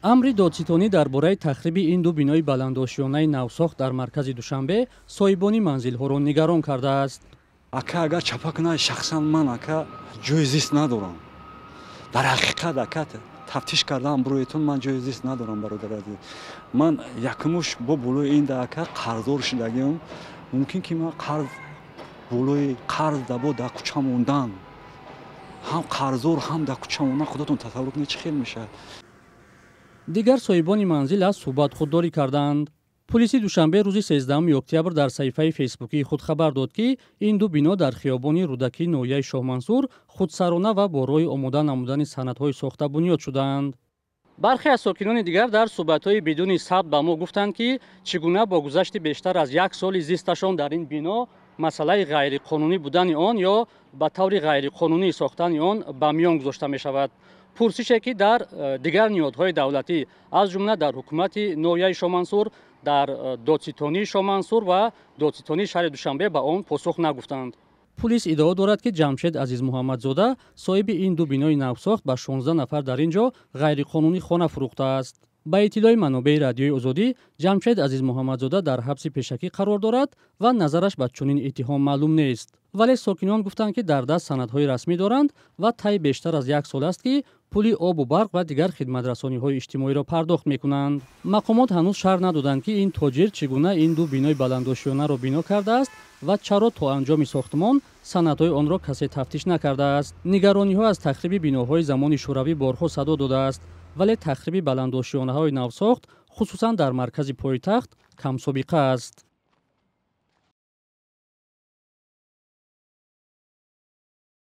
Амри додситонӣ дар бораи тахриби ин ду бинои баландошёнаи навсохт дар маркази Душанбе соҳибони манзилҳоро нигарон кардааст. Ака, агар чапа кунад, шахсан ман, ака, ҷои зист надорам. Дар ҳақиқат, ака, тафтиш кардаам буроятон, ман ҷои зист надорам, бародар азиз. Ман якумуш бо болои ин да, ака, қарздор шудагиам. Мумкин ки ман қарз болои қарз дабо дар кӯча мондан, ҳам қарздор, ҳам дар кӯча мондан, худотон тасаввур кунед, чӣ хел мешавад. Дигар соҳибони манзил аз суҳбат худдорӣ карданд. Пулиси Душанбе рӯзи 13 октябр дар саҳифаи фейсбукии худ хабар дод, ки ин ду бино дар хиёбони Рӯдакӣ, ноҳияи Шоҳмансур, худсарона ва бо роҳи омода намудани санадҳои сохта бунёд шудаанд. Бархе аз сокинони дигар дар суҳбатҳои бидуни сабт ба мо гуфтанд, ки чӣ гуна бо гузашти бештар аз як соли зисташон дар ин бино масъалаи ғайриқонунӣ будани он ё ба таври ғайриқонунӣ сохтани он ба миён гузошта мешавад. Пурсише, ки дар дигар ниҳодҳои давлатӣ, аз ҷумла дар ҳукумати ноҳияи Шоҳмансур, дар додситонии Шоҳмансур ва додситонии шаҳри Душанбе ба он посух нагуфтанд. Пулис иддао дорад, ки Ҷамшед Азизмуҳаммадзода, соҳиби ин ду бинои навсохт, ба 16 нафар дар ин ҷо ғайриқонунӣ хона фурӯхтааст. Ба иттилои манобеи Радиои Озодӣ, Ҷамшед Азизмуҳаммадзода дар ҳабси пешакӣ қарор дорад ва назараш ба чунин иттиҳом маълум нест. Вале сокинон гуфтанд, ки дар даст санадҳои расмӣ доранд ва тайи бештар аз як сол аст, ки пули обу барқ ва дигар хидматрасониҳои иҷтимоиро пардохт мекунанд. Мақомот ҳанӯз шарҳ надоданд, ки ин тоҷир чӣ гуна ин ду бинои баландошёнаро бино кардааст ва чаро то анҷоми сохтмон санадҳои онро касе тафтиш накардааст. Нигарониҳо аз тахриби биноҳои замони шӯравӣ борҳо садо додааст, вале тахриби баландошёнаҳои навсохт, хусусан дар маркази пойтахт, камсобиқа аст.